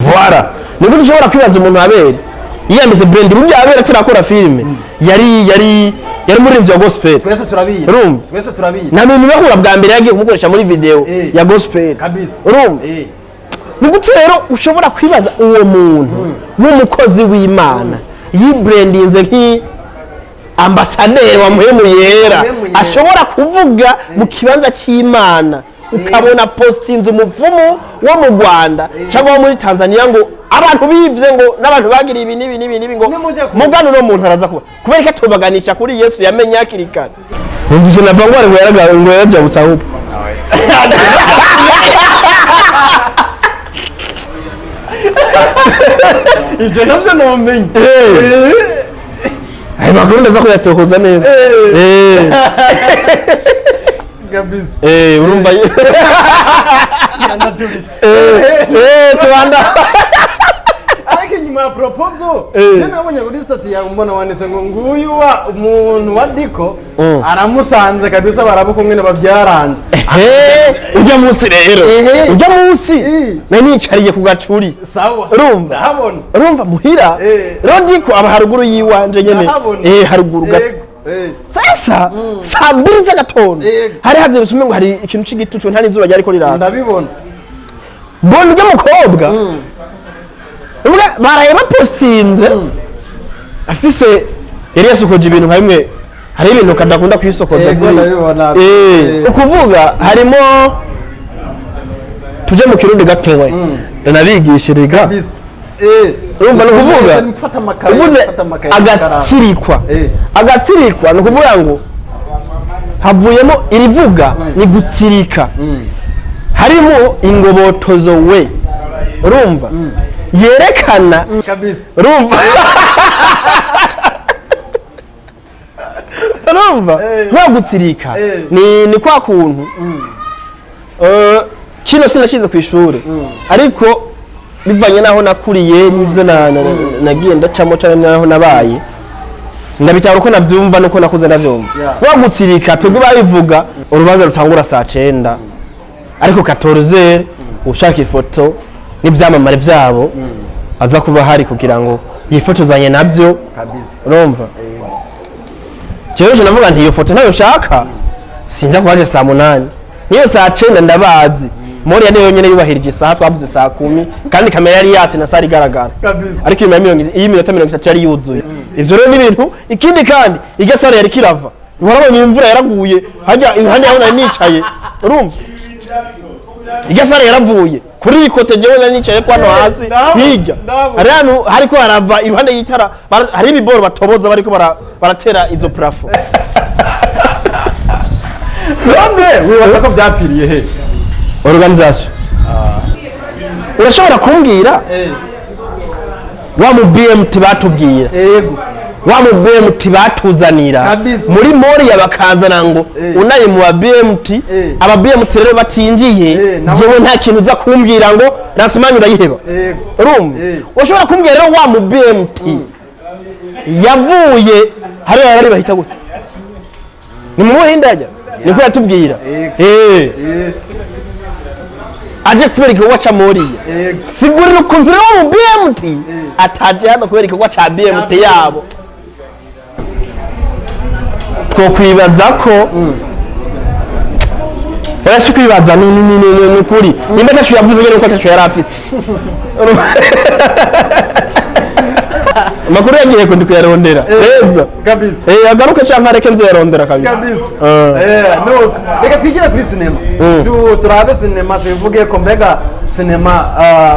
Voilà, ni gute ushobora kwibaza umuntu Abeli yiyambitse brand? Burya Abeli atarakora filime yari umuririmbyi wa gospel. Twese turabizi. Urumva? Twese turabizi. Na none bahura bwa mbere yagiye kumukoresha muri video ya gospel. Urumva? Ni gute rero ushobora kwibaza uwo muntu w'umukozi w'Imana yibrandinze nk'i ambasaderi wa Muhemu Yera, Muhemu Yera. ashobora kuvuga mu kibanza cy'Imana, ukabona postinze umuvumu wo mu Rwanda cyangwa wo muri Tanzania ngo abantu bivye, ngo n'abantu bagiriye ibi n'ibi n'ibi n'ibi, ngo Nimujye mugano uno muntu araza kuba kubera ko atubaganisha kuri Yesu yamenye hakiri kare. Numvise nava ngo ari ngo yaraga ngo yarajabutse ahubwo. Ibyo nabyo numenye. Ayo makuru ndaza kuyatohoza neza. Kabisa. Urumva Yanaturisha. Tubanda. Ariko inyuma ya proposal, je nabonye kuri status yawe, mbona wanditse ngo nguyu wa umuntu wa Diko aramusanze kabisa, barabukumwe babyaranje. Ujya munsi rero, ujya munsi nari nicariye ku gacuri. Sawa. Urumva? Ndahabona. Urumva muhira rero Diko aba haruguru yiwanje nyene. Ndahabona. Haruguru gato. Yego. Sasa saa 2 z'agatondo hari hazindutse, umengo hari ikintu c'igitutu, nta n'izuba ryariko riraka. Ndabibona. Mbona ujya mukobwa. Uvuga baraye bapostinze afise, yari yasokoje ibintu nka bimwe, hari ibintu kadakunda kwisokoza. Yego, ndabibona. Ukuvuga harimo, tuje mu Kirundi gatoya ndanabigishiriga. Kabisa. Urumva, ni ukuvuga Mfata amakaye, uvuze mfata amakaye. agatsirikwa. Agatsirikwa ni ukuvuga ngo havuyemo irivuga ni gutsirika, harimo ingobotozo we, urumva, yerekana. Kabisa. Urumva nka gutsirika ni kwa kuntu kino sinashize ku ishuri, ariko bivanye n'aho nakuriye n'ibyo nagiye ndacamo cyane n'aho nabaye, ndabitahura uko nabyumva nuko nakuze ndabyumva. Wa gutsirika twebwe babivuga urubanza rutangura saa 9, ariko 14 ushaka ifoto n'ibyamamare byabo aza kuba hari kugira ngo yifotozanye nabyo. Kabisa. Urumva, jewe je navuga nti iyo foto ntayo nshaka, sinza kuhaje saa 8, niyo saa 9 ndabazi. Moriya niyo yonyene yubahirije isaha, twavuze saa 10 kandi kamera yari yatse na sare igaragara. Kabisa. Ariko inyuma y'iminota 30 yari yuzuye. Ivyo rero ni ibintu. Ikindi kandi irya sare yari kirava, warabonye imvura yaraguye hajya iruhande yaho nari nicaye. Urumva, irya sare yaravuye kuri iyi kote jewe nari nicaye ko hano hasi hirya Ndabona. hari hantu hariko harava iruhande y'itara, hari ibiboro batoboza bariko baratera izo plafond. None wibaza ko byapfiriye he? Organisation, urashobora kumbwira wa mu BMT batubwira, Yego. wa mu BMT batuzanira Kabisa. muri Moriya, bakazana ngo unaye mu ba BMT, aba BMT rero batinjiye, jewe nta kintu uza kumbwira ngo lancement urayiheba. Yego. Urumva, ushobora kumbwira rero wa mu BMT yavuye hariya bari bahita gute, ni mu Buhinde hajya, niko yatubwira. Yego. Aje kubera igikorwa ca Moriya. Yego. Sigurira ukuntu rero mu BMT ataje hano kubera igikorwa ca BMT yabo. Twokwibaza ko oya, si kwibaza, ni ukuri, nimba ataco yavuze nyene nuko ataco yari afise. Amakuru yagiye ko ndi kuyarondera neza. Kabisa. Agaruke canke areke nzoyarondera kabisa. Kabisa. Nuko reka twigire kuri sinema. Turabe sinema, tubivuge ko mbega sinema,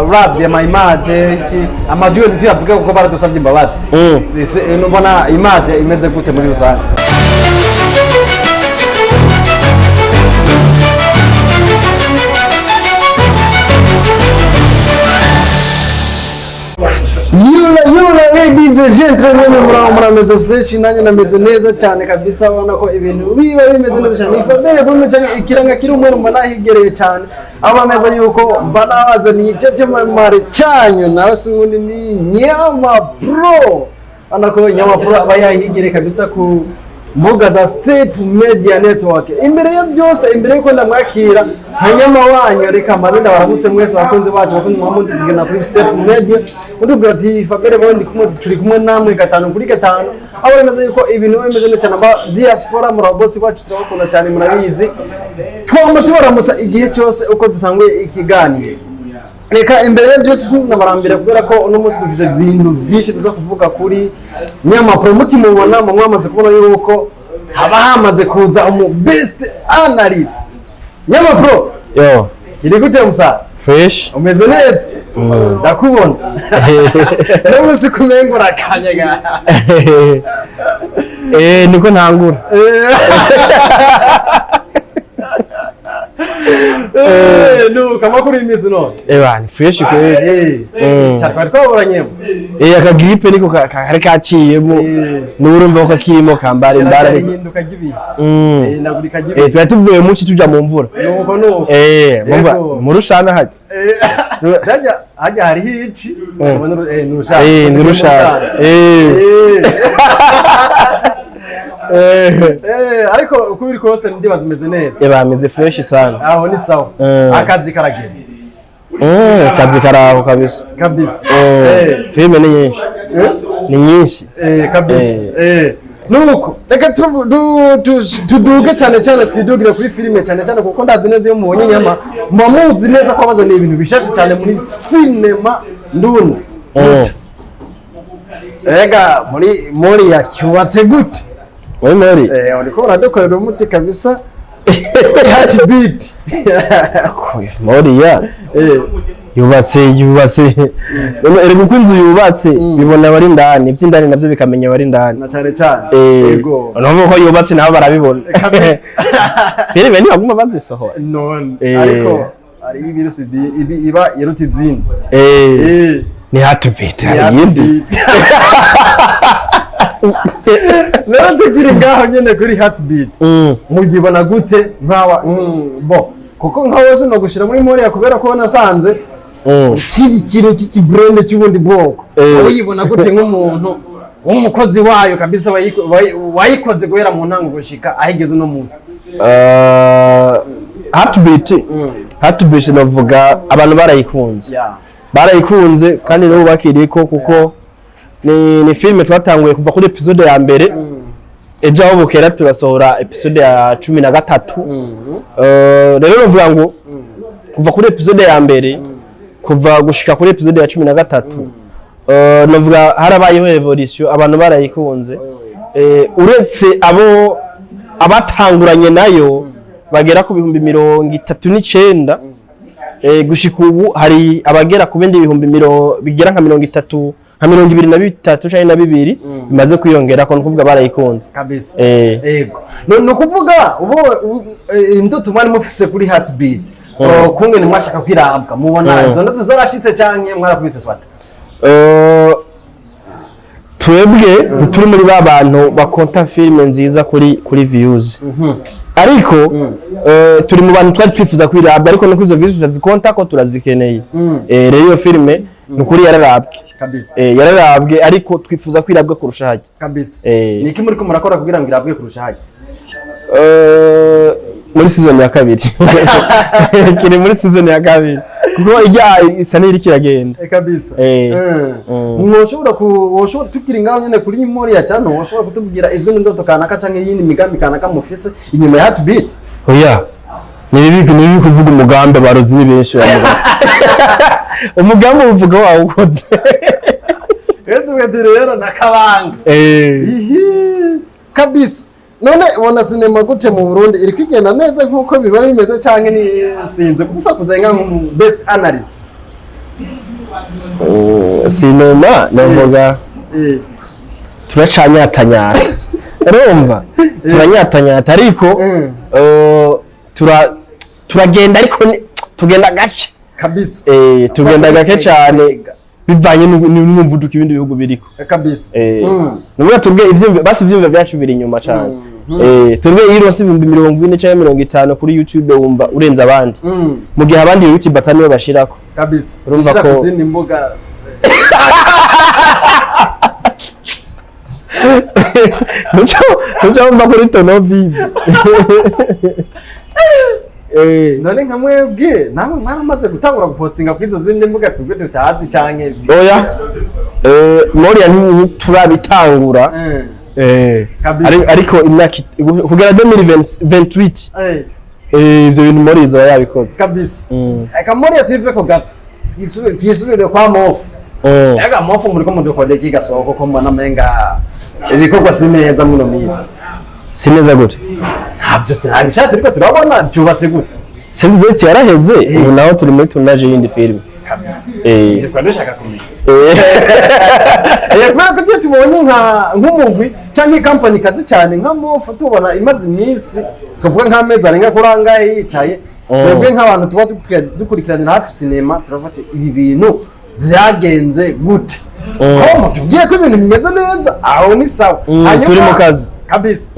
uravye ama image iki, amajwi ntituyavuge kuko baradusabye imbabazi. Nubona image imeze gute muri rusange? Yula yula, ladies and gentlemen, muraho, murameze fresh? Nanjye nameze neza cyane kabisa. Ubona ko ibintu biba bimeze neza cyane. Ni Fabere Bruno cyane ikiranga kiri umwe mba nahigereye cyane, aho bameze yuko mba nabazaniye icyo cyamamare cyanyu, nawe se ubundi ni Nyama Pro. Ubona ko Nyama Pro aba yahigereye kabisa ku mbuga za Step Media Network. Imbere ya byose, imbere yuko ndamwakira nka nyama wanyu, reka maze ndabaramutse mwese bakunzi bacu, bakunzi muba kuri Step Media, mutubwira ati Fabere Bondi kumwe, turi kumwe namwe gatanu kuri gatanu, aho bemeze yuko ibintu biba bimeze neza cyane. Aba diaspora muri ababosi bacu turabakunda cyane, murabizi, twama tubaramutsa igihe cyose uko dutanguye ikiganiro. Reka imbere ya byose sinabarambira, kubera ko uno munsi dufite ibintu byinshi tuza kuvuga kuri Nyamapro. Mukimubona mu mwamaze kubona yuko haba hamaze kuza umu best analyst Nyamapro. Yo. Kiri gute musaza? Fresh. Umeze neza, ndakubona n'umunsi kumenga urakanyega. Niko ntangura. Nuko amakuru y'iminsi none? Bana, fresh kweli. Cyane twari twaburanyemo. Aka grippe niko kari kaciyemo. N'urumva ko kakirimo kambara imbara. Yari ihinduka ry'ibihe. Ihindagurika ry'ibihe. Twari tuvuye muci tuja mu mvura. Nuko nuko. Mumva Yego. mu rushana hajya. Hajya hajya hariho iki? Ubona ni urushana. Ni urushana. Ariko uko biri kose ndibaza umeze neza. Bameze fresh sana. Aho ni sawa. Akazi karagenda. Akazi karaho kabisa. Kabisa. Filime ni nyinshi. Ni nyinshi. Kabisa. Nuko reka tuduge cyane cyane, twidugire kuri filime cyane cyane, kuko ndazi neza iyo mubonye Nyama muba muzi neza ko abazaniye ibintu bishashe cyane muri sinema ndundi. Ega muri yacyubatse gute? Muri muri. Uriko uradukorera umuti kabisa. Heartbeat. Moriya yubatse erega uko inzu yubatse bibona abari indani, iby'indani navyo bikamenya abari indani. Na cyane cyane. Yego. Urumva ko yubatse nabo barabibona. Kabisa. Filime ntibaguma bazisohora. None ariko hari ibirusi ibi iba iruta izindi. Ni heartbeat, hari iyindi. Rero tukiri ngaho nyene kuri Heartbeat, mugibona gute nkawa bo kuko nka wose no gushira muri Moriya, kubera ko nasanze kiri kintu cy'ikibrand cy'ubundi bwoko, uyibona gute nk'umuntu w'umukozi wayo kabisa, wayikoze guhera mu ntango gushika ahigeze uno munsi? Heartbeat navuga abantu barayikunze. Barayikunze kandi n'ubu bakiriko, kuko ni filime twatanguye kuva kuri episode ya mbere. Ejo aho bukera turasohora episode ya 13. Rero bavuga ngo kuva kuri episode ya mbere kuva gushika kuri episode ya 13, navuga harabayeho evolution, abantu barayikunze. Uretse abo abatanguranye nayo bagera ku 39,000, gushika ubu hari abagera ku bindi bihumbi bigera nka 30, nka 23 canke na bibiri bimaze kwiyongera ko, nukuvuga barayikunze. Kabisa. Ego. No kuvuga ubo indoto mwari mufise kuri Heartbeat, kungene mwashaka kwirabwa, mubona izo ndoto zarashitse canke mwarakubise swata? Twebwe turi muri ba bantu bakonta filime nziza kuri views, ariko turi mu bantu twari twifuza kwirabwa, ariko nuko izo views tutazikonta ko turazikeneye. Rero iyo filime ni ukuri yararabwe. Kabisa. Yararabwe, ariko twifuza kwirabwa kurusha hajya. Kabisa. Niki muriko murakora kugira ngo irabwe kurusha hajya? Muri season ya kabiri, kiri muri season ya kabiri, kuko ijya isa n'iriko iragenda. Kabisa. Mwoshobora ku woshobora, tukiri ngaho nyene kuri Moriya cyane, woshobora kutubwira izindi ndoto kanaka canke iyindi migambi kanaka mufise inyuma ya Heartbeat? Oya, ni bibi kuvuga umugambi, abarozi ni benshi bamuga umugambi uvuga wawukoze. Rero tuvuga ati rero nakabanga. Ihi kabisa. None ubona sinema gute mu Burundi? Iri kwigenda neza nkuko biba bimeze canke ni sinzi kuko utakuze nka nka best analyst? Sinema navuga turacanyatanyata, urumva turanyatanyata, ariko turagenda, ariko tugenda gake. Kabisa. Tugenda gake cyane bivanye n'umuvuduko ibindi bihugu biriko. Kabisa. Nubuga tubwe ivyumviro, basi ivyumviro byacu biri inyuma cyane. Tubwe iyo uronse 40,000 canke 50 kuri YouTube wumva urenze abandi, mu gihe abandi YouTube ataniwe bashirako. Kabisa. Urumva Ishira ku zindi mbuga. Ntuca wumva kuri tono vive. None nka mwebwe namwe mwaramaze gutangura gupostinga kuri izo zindi mbuga twebwe tutazi canke? Oya. Moria ntiturabitangura. Kabisa. Ariko imyaka kugera 2028, ivyo bintu Mori izoba yabikoze. Kabisa. Eka Moriya tuive ko gato, twisubire kwa Mofu. Ega Mofu, muriko mudukorera iki gasoko ko mbona menga ibikorwa si neza muno misi? Si neza gute? Ntavyo, nta bishasha turiko turabona. Byubatse gute? Save yaraheze, ubu naho turi muri tournage y'indi filime. Kabisa. Ivyo twari dushaka kumenya. Kubera ko iyo tubonye nka nk'umugwi canke company kazi cyane nka Mofu, tubona imaze iminsi, tuvuga nk'amezi arenga kuri angahe yicaye, twebwe nk'abantu tuba dukurikiranira hafi sinema turavuga ati ibi bintu vyagenze gute? Ko mutubwiye ko ibintu bimeze neza, aho ni sawa. Turi mu kazi. Kabisa.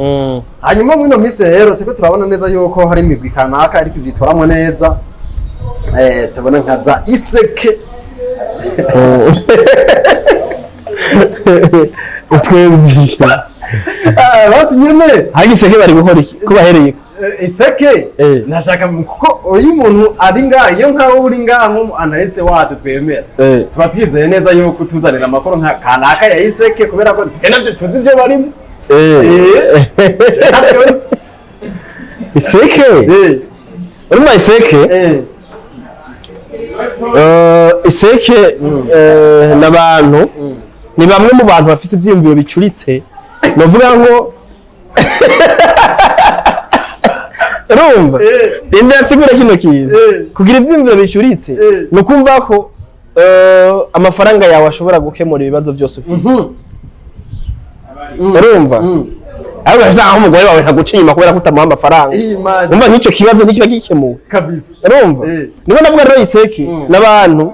Hanyuma muri ino minsi rero turiko turabona neza yuko hari imigwi kanaka ariko ivyitwaramwo neza. Tubona nka za Iseke. Utwenzi. Ah, basi nyene. Harya Iseke bari gukora iki ko bahereye? Iseke, nashaka kuko iyo umuntu ari ngaha, iyo nkawe uri ngaha nk'umu analyste wacu twemera, tuba twizeye neza yuko utuzanira amakuru nka kanaka ya Iseke, kubera ko twe nabyo tuzi ibyo barimo. Ntabyo nzi. Iseke, urumva Iseke, Iseke n'abantu, ni bamwe mu bantu bafise ivyiyumviro bicuritse, novuga ngo urumva, rinde yasigura kino kintu. Kugira ivyiyumviro bicuritse ni ukumva ko amafaranga yawe ashobora gukemura ibibazo byose ufise. Urumva, ariko urashaka nk'umugore wawe ntaguca inyuma kubera ko utamuha amafaranga. Imagine. Umva, nk'icyo kibazo ntikiba gikemuwe. Kabisa. Urumva, niba ndavuga rero Iseki n'abantu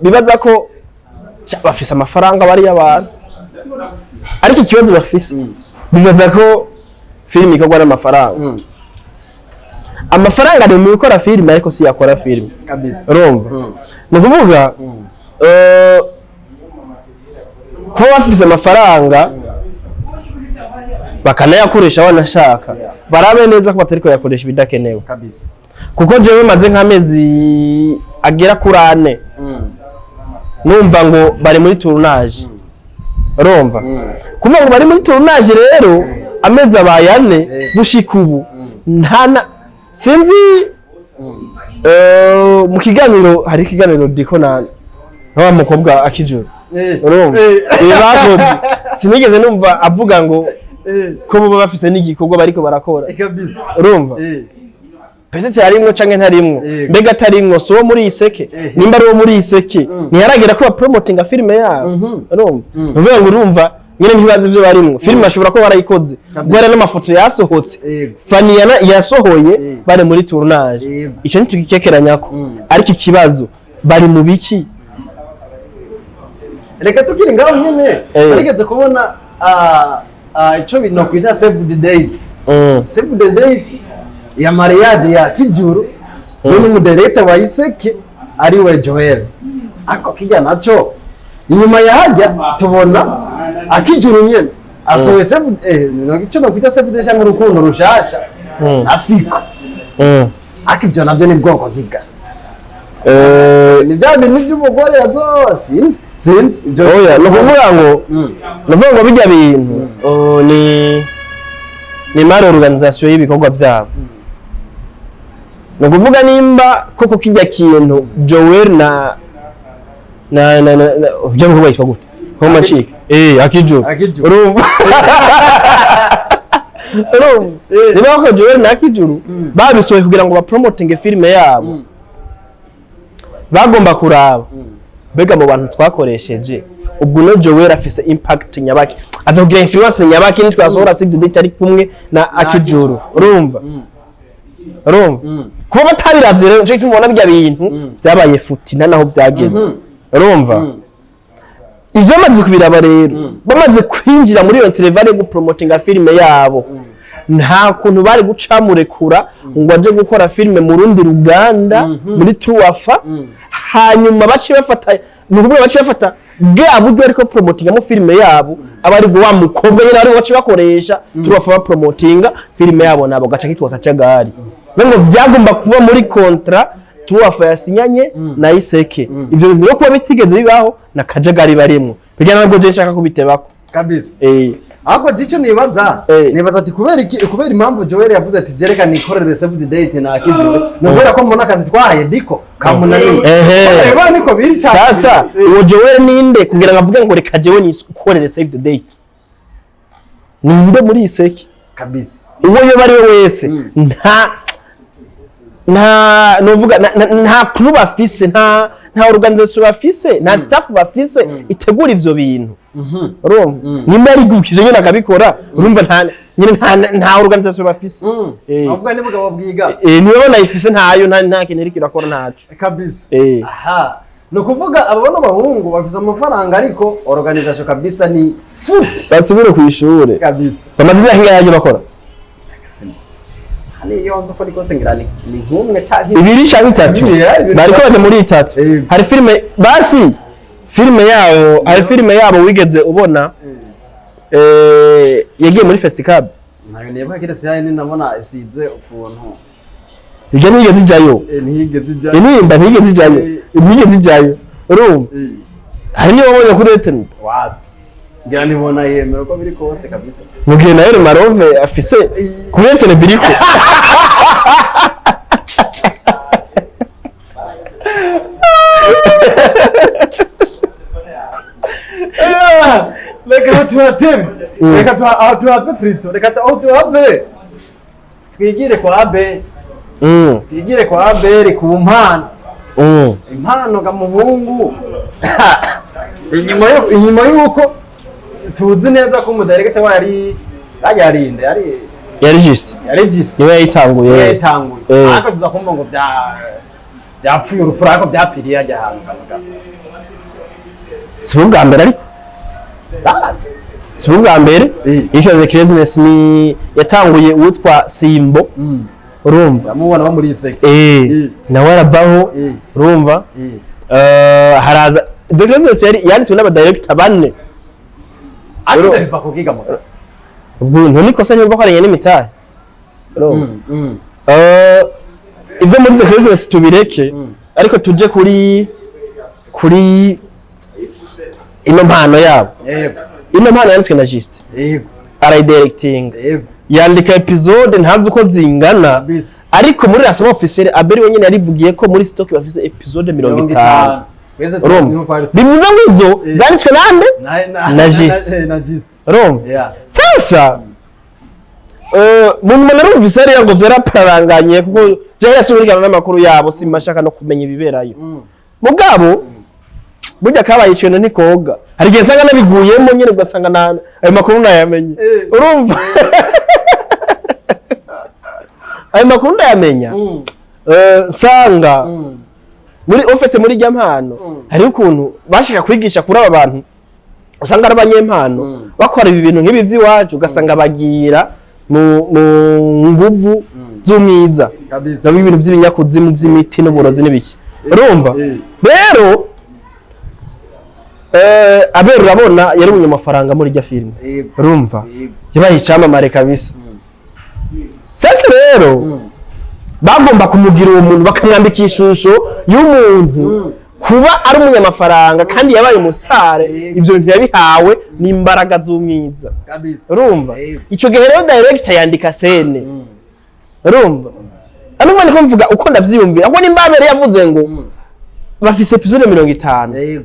bibaza ko sha, bafise amafaranga bariya abantu, ariko ikibazo bafise, bibaza ko filime ikorwa n'amafaranga. Amafaranga ari mu gukora filime, ariko si yakora filime. Kabisa. Urumva, ni ukuvuga kuba bafise amafaranga bakanayakoresha wanashaka, barabe neza ko batariko bayakoresha ibidakenewe. Kabisa. Kuko jewe maze nk'amezi agera kuri 4 numva ngo bari muri tournage. Urumva, kuvuga ngo bari muri tournage rero amezi abaye 4, gushika ubu nta na sinzi. Mu kiganiro, hari ikiganiro diko na wa mukobwa Akijuru. Urumva, bakoze, sinigeze numva avuga ngo ko boba bafise n'igikorwa bariko barakora. Kabisa. Urumva, peut-être harimwo canke ntarimwo. Mbega atarimwo, si uwo muri Iseke? Nimba ari uwo muri Iseke, ntiyaragira ko bapromotinga filime yabo. Urumva, nuvuga ngo urumva nyine ntibazi ivyo barimwo. Filime ashobora kuba barayikoze, guhera n'amafoto yasohotse, Fani yasohoye, bari muri tournage. Ico ntitugikekeranyako, ariko ikibazo, bari mu biki? Reka tukiri ngaho nyene, narigeze kubona ico bino kwita save the date, save the date ya mariage ya Kijuru we n'umudirector wa Iseke ari we Joel. Ako kijya naco inyuma yahajya tubona Akijuru nyene asohoye save no ico no kwita save the date cyangwa urukundo rushasha afiko. Ariko ibyo nabyo ni bwoko kiga? Ni bya bintu by'umugore yazo, sinzi, sinzi ibyo. Oya, ni ukuvuga ngo ni ukuvuga ngo bijya bintu, oh, ni mari organisation y'ibikorwa byabo. Ni ukuvuga nimba koko kijya kintu Joel na byo bikorwa yitwa gute ko macika Akijuru. Akijuru. Urumva, niba koko Joel na Akijuru babisohoye kugira ngo bapromotinge filime yabo, bagomba kuraba mbega mu bantu twakoresheje ubwo no Joel afise impact nyabaki, aza kugira influence nyabaki nitwasohora save the date ari kumwe na Akijuru? Urumva, kuba batabiravye rero, nico gituma ubona birya bintu byabaye futi nta naho byageze. Urumva, ivyo bamaze kubiraba rero, bamaze kwinjira muri iyo intervalle yo gupromotinga filime yabo, nta kuntu bari gucamurekura ngo aje gukora filime mu rundi ruganda muri Truwafa, hanyuma bace bafata, ni ukuvuga bace bafata. Bwa buryo ariko promotingamo filime yabo, aba ari wa mukobwa nyine ari wacu bakoresha tubafa bapromotinga filime yabo, nabo gaca kitwa kacagari. Ngo vyagomba kuba muri contrat tuwafa yasinyanye na Iseke. Ivyo bintu rero kuba bitigeze bibaho, na kajagari barimwo bijyana, nabwo je nshaka kubitebako. Kabisa. Eh. Ahubwo jico nibaza, nibaza ati kubera iki, kubera impamvu Joel yavuze ati jereka nikorere save the date na Akijuru, ni ukubera ko mbona akazi twahaye Diko kamunaniye. Ehe. Reba niko biri cyane. Sasa uwo Joel ninde kugira ngo avuge ngo reka jewe nikorere save the date? Ninde muri Iseke? Kabisa. Uwo yoba ari we wese, nta novuga nta crew bafise, nta organisation bafise, nta staff bafise itegura ivyo bintu. Urumva, nimba ari gukije nyine akabikora, urumva nta nyine nta organisation bafise. Ahubwo ni bugabo bwiga. Niba banayifise, ntayo, nta kintu iriko irakora, ntaco. Kabisa. Aha ni ukuvuga aba bano bahungu bafise amafaranga, ariko organisation kabisa ni foot. Basubire ku ishure. Kabisa. Bamaze imyaka ingahe yaje bakora? Hano iyo nzi uko ni kose, ngira ni nk'umwe canke 2 canke 3. Ibiri, ibiri. Bariko baja muri 3. Yego. Hari filime, basi filime yabo, hari filime yabo wigeze ubona yagiye muri Festicab? Nayo nibuka, kiretse yayo nabona isize ukuntu. Ibyo ntiyigeze ijayo. Ntiyigeze ijya. Intimba ntiyigeze ijayo. Ntiyigeze ijayo, urumva? Hari niyo wabonye kuri internet? Wapi, ngira ntibona yemera uko biri kose kabisa. Mu gihe nayo Marove afise kuri internet biriko. Reka tuhateme, reka aho tuhave plutôt, reka aho tuhave twigire kwa Abe. Twigire kwa Abeli ku mpano. Impano ga muhungu, inyuma y'uko tuzi neza ko umudirector we yari yarinde yari Yari juste. Yari juste. Niwe yayitanguye. Yayitanguye. Ariko tuza kumva ngo byapfuye urupfu, ariko byapfiriye hajya ahantu kamuga. Si bwo bwa mbere ariko. That's Si bwo bwa mbere. Icyo The Craziness ni yatanguye uwitwa Simbo, urumva? Yamubona bo muri Iseke. Nawe aravaho. Urumva? Haraza The Craziness yari yanditswe n'abadirector bane. Ariko ndabiva kukiga mugabo. Ubwo ntunikosa nyumva ko ari n'imitahe, urumva? Ibyo muri The Craziness tubireke, ariko tuje kuri ino mpano yabo. Ino mpano yanditswe na Juste, arayidirectinga, yandika episode ntazi uko zingana, ariko muri lancement officiel Abel wenyine yarivugiye ko muri stock bafise episode 50. 50. Twese Urumva? niho twari turi. Bivuze ngo izo zanditswe nande? Na Na Juste. Na Juste. Urumva? Yeah. Sasa mu nyuma narumvise hariya ngo vyaraparanganye, kuko jewe yasubirikana n'amakuru yabo, simashaka no kumenya ibiberayo. Mugabo burya kabaye ikintu ntikoga, hari igihe nsanga nabiguyemo nyine, ugasanga ayo makuru nayamenye. Urumva, ayo makuru ndayamenya. Nsanga muri ofete, muri rya mpano, hariho ukuntu bashaka kwigisha kuri aba bantu usanga ari abanyempano, bakora ibi bintu nk'ibi by'iwacu, ugasanga bagira mu nguvu z'umwiza, nabo ibintu by'ibinyakuzimu, by'imiti n'uburozi n'ibiki, urumva? Rero Abera urabona yari umunyamafaranga muri rya filime. Urumva? Yabaye icyamamare kabisa. Sasa rero bagomba kumugira uwo muntu, bakamwambika ishusho y'umuntu kuba ari umunyamafaranga kandi yabaye umusare. Ivyo bintu yabihawe n'imbaraga z'umwiza. Urumva? Ico gihe rero director yandika scène. Urumva, hano niko mvuga uko ndavyiyumvira, kuko nimba Abel yavuze ngo bafise episode 50,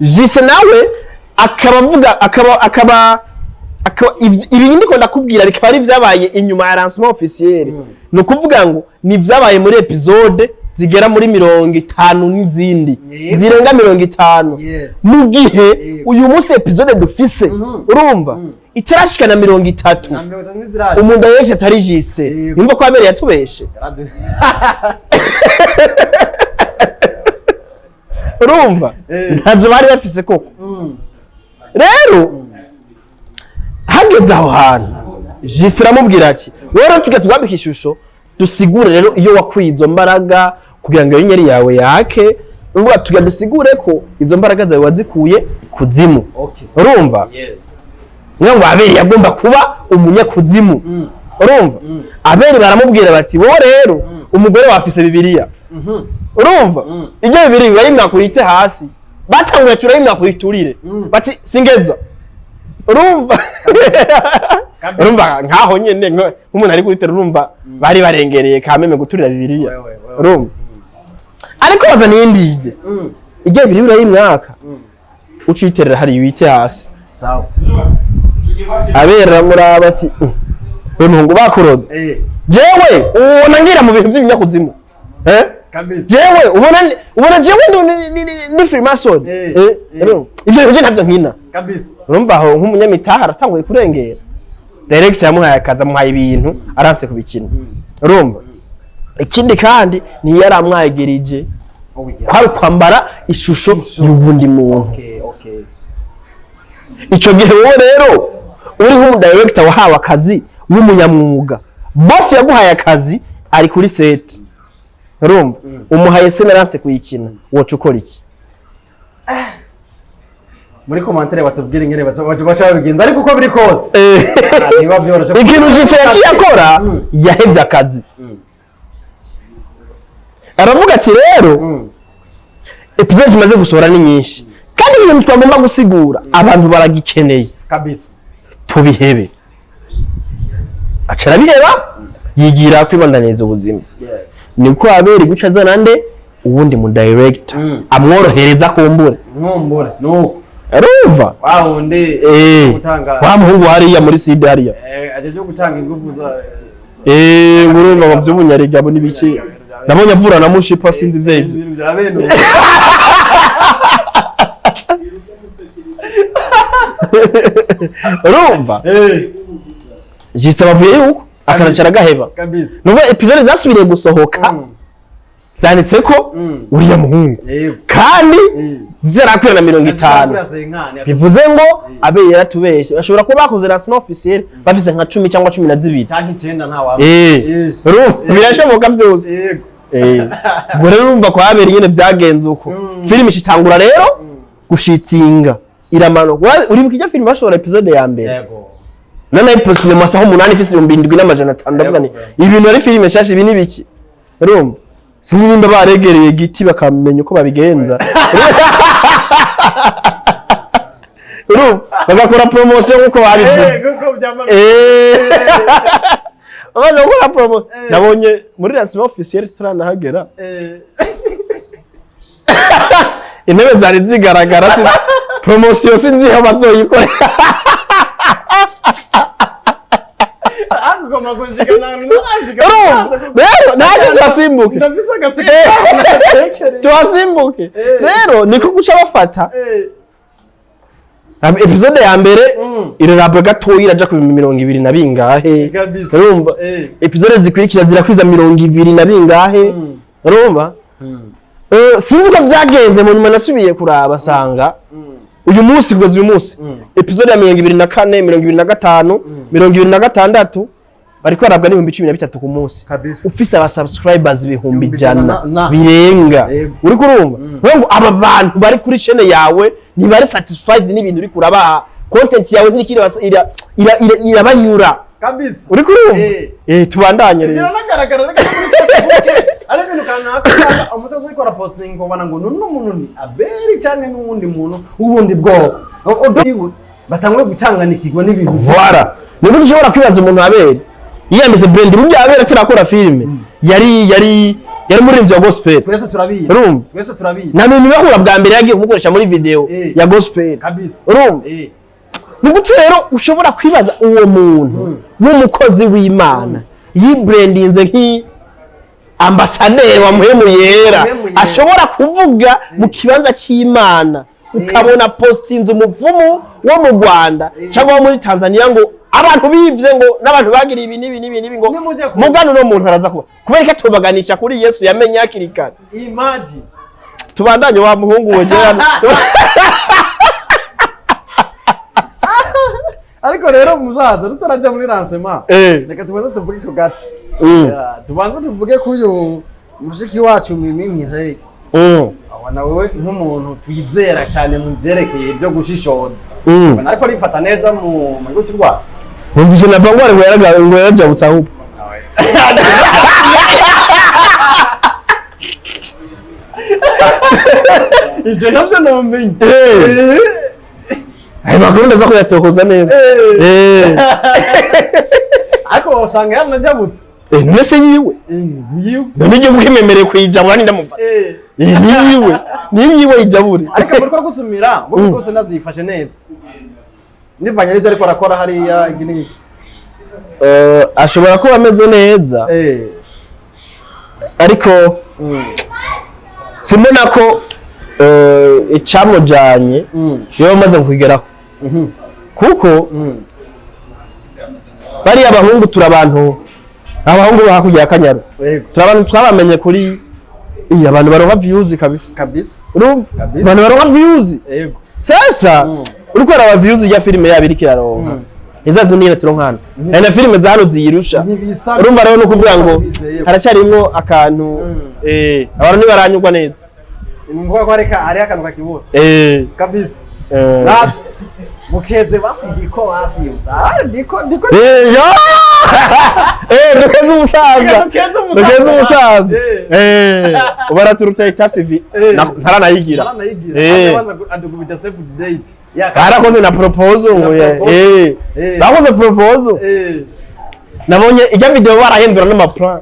Jise nawe akaba avuga akaba ibi ndiko ndakubwira bikaba ari vyabaye inyuma ya lancement officiel. Ni ukuvuga ngo ni vyabaye muri episode zigera muri 50 n'izindi zirenga 50, mu gihe uyu munsi episode dufise, urumva, itarashika na 30. Na 30 ntiziraje. Umuntu director atari Jise. Yumva ko Abel yatubeshe. Urumva? Ntabyo bari bafise koko. Rero hageze aho hantu, Jise aramubwira ati rero tujya tugambika ishusho, dusigure rero iyo wakwiye izo mbaraga kugira ngo iyo nyenyeri yawe yake. Uvuga tugira dusigure ko izo mbaraga zawe wazikuye ikuzimu. Urumva? Yes. Niyo ngo Abeli yagomba kuba umunyakuzimu. Urumva? Abeli baramubwira bati: "Wowe rero, umugore wafise Bibiliya." Urumva? Ibyo bibiri barayimwakuyite hasi, batanguye turayimwakuyiturire. Bati: "Singeza." Urumva? Kabisa. Urumva nkaho nyene nk'umuntu ari kuri, urumva bari barengereye kameme guturira Bibiliya. Wewe, wewe. Urumva? Ariko bazana iyindi ide. Ibyo bibiri urayimwaka, uciterera hari wite hasi. Sawa. Abera muraba ati: We muhungu, bakuroze. Jewe ubona ngira mu bintu by'ibinyakuzimu, eh?" Kabisa. Jewe ubona jewe ndi freemason? Eh, urumva? Ivyo bintu ntabyo nkina. Urumva aho nk'umunyamitaha aratanguye kurengera. Director yamuhaye akazi, amuhaye ibintu, aranse kubikina. Urumva? Ikindi kandi ntiyaramwagirije. Oh yeah. Kwari kwambara ishusho Ishusho. y'uwundi muntu. Okay, okay. Icyo gihe wowe rero uri nk'umudirector wahawe akazi w'umunyamwuga, boss yaguhaye akazi ari kuri set, urumva umuhaye scène aranse kuyikina, woca ukora iki? Muri commentaire batubwire ingene baca babigenza, ariko uko biri kose, ntibiba vyoroshe. Ikintu jise yaciye akora, yahevye akazi. Aravuga ati: "Rero épisode tumaze gusohora ni nyinshi, kandi ibintu twagomba gusigura abantu baragikeneye." Tubihebe. Aca arabiheba, yigira kwibandaniriza ubuzima. Niko Abeli guca azana nde? Uwundi mu director amworohereza kumbure. Nkumbure nuko. Urumva? Wa wundi gutanga wa muhungu hariya muri side hariya. Ajeje gutanga ingufu za Eh, urumva ngo by'ubunyarigabo n'ibiki, nabonye avura na mushipa, sinzi ivyo ivyo. Ibintu bya bene ubu. Urumva? Juste bavuye yuko akanacara agaheba. Nuva épisode zasubiriye gusohoka, zanditse ko uriya muhungu kandi zirakwira na 50. Kuri senkani. Bivuze ngo abe yaratubeshye, bashobora kuba bakoze lancement officiel bafise nka 10 cyangwa 12. Canke 9, nta wa. Urumva birashoboka byose. Ubwo rero urumva kwa Abeli nyene byagenze uko. Filime ishitangura rero gushitinga, iramanuka. Uribuka ijya filime bashobora épisode ya mbere? Yego. None posite mu masaha 8 ifise 7500. Ndavuga ni ibintu ari filime nshasha, ibi ni biki? Urumva, sinzi nimba baregereye giti bakamenya uko babigenza, urumva bagakora promotion nkuko babivuze. Kuko byama. Bamaze gukora promo, nabonye muri lancement officiel turanahagera, intebe zari zigaragara. Promotion sinzi aho bazoyikora. Agomba gushika na nashika. Urumva rero naje tuhasimbuke. Ndafise agaseke natekereye. Tuhasimbuke. Rero niko guca bafata épisode ya mbere, irarabwa gatoya, iraja ku 20 na bingahe. Urumva? Épisode zikurikira zirakwiza 20 na bingahe. Urumva? Sinzi uko vyagenze, mu nyuma nasubiye kuraba sanga uyu munsi, kugeza uyu munsi, épisode ya 24, 25, 26 bariko barabwa n'13,000 ku munsi. Ufise aba subscribers ibihumbi Ibihumbi ijana ijana birenga. Uriko urumva? Niyo ngo aba bantu bari kuri chaîne yawe ntibari satisfied n'ibintu uriko urabaha, content yawe ntiriko irabanyura. Uriko urumva? Tubandanye rero. Biranagaragara reka no muri Facebook ari ibintu kanaka, usanga umusaza ariko arapostinga ukabona ngo nuno muntu ni Abeli cyangwa n'uwundi muntu w'ubundi bwoko. Iwe batanguye gucanganikirwa n'ibintu. Voilà, nibwo ushobora kwibaza umuntu Abeli yiyambitse brand. Burya Abeli atarakora filime yari umuririmbyi wa gospel. Twese turabizi. Urumva? Twese turabizi. Na bintu bahura bwa mbere yagiye kumukoresha muri video ya gospel. Urumva? Ni gute rero ushobora kwibaza uwo muntu w'umukozi w'Imana yibrandinze nk'i ambasaderi wa Muhemu Yera, Muhemu Yera. ashobora kuvuga mu kibanza cy'Imana, ukabona postinze umuvumu wo mu Rwanda cyangwa wo muri Tanzania ngo abantu bivye, ngo n'abantu bagiriye ibi n'ibi n'ibi n'ibi, ngo Nimujye mugano uno muntu araza kuba kubera ko atubaganisha kuri Yesu yamenye hakiri kare? Imagine. Tubandanye wa muhungu we hano. Ariko rero muzaza tutarajya muri lancement, reka tubanze tuvuge ku gato. Yeah, tubanze tuvuge ko uyu mushiki wacu Mimi Mireille. Abona wewe nk'umuntu twizera cyane mu byerekeye byo gushishoza, ubona ariko arifata neza mu gihugu cy'u Rwanda? Numvise nava ngo ari ngo yarajabutse ahubwo. Ibyo nabyo namenye. Ayo makuru ndaza kuyatohoza neza. Ariko usanga yaranajabutse. None se yiwe? Yiwe. None igihugu kimemereye kuyijabura ni ndamufata. Niyiwe, niyiwe ijabure. Ariko muri kwa gusumira ngo rwose ndazifashe neza nivanye n'ibyo ariko arakora hariya iki n'iki. Ashobora kuba ameze neza, ariko simbona ko icamujanye iyo bamaze kukigeraho, kuko bariya abahungu turi abantu, abahungu bo hakurya ya Kanyaru, turi abantu twabamenye kuri iya abantu baronka views kabisa. Urumva? Kabisa. Abantu baronka views. Sasa uriko uraba views ya filime yabo iriko iraronka, izazo niyo turonka hano, hari na filime za hano ziyirusha. Ntibisa. Urumva rero, ni ukuvuga ngo Bizeye. haracyarimwo akantu, abantu ntibaranyurwa neza. Ni ukuvuga ko areka hariho akantu kakibura. Kabisa. Natwe mukeze basi diko basi ah diko diko. Ya! Dukeze umusaza. Dukeze umusaza. Dukeze umusaza. Ubaraturuta itasivi. Ntaranayigira. Ntaranayigira. Abanza adukubita save the date. Ya. Barakoze na proposal ngo Na proposal. Bakoze proposal. Nabonye ijya video barahindura n'amaplan.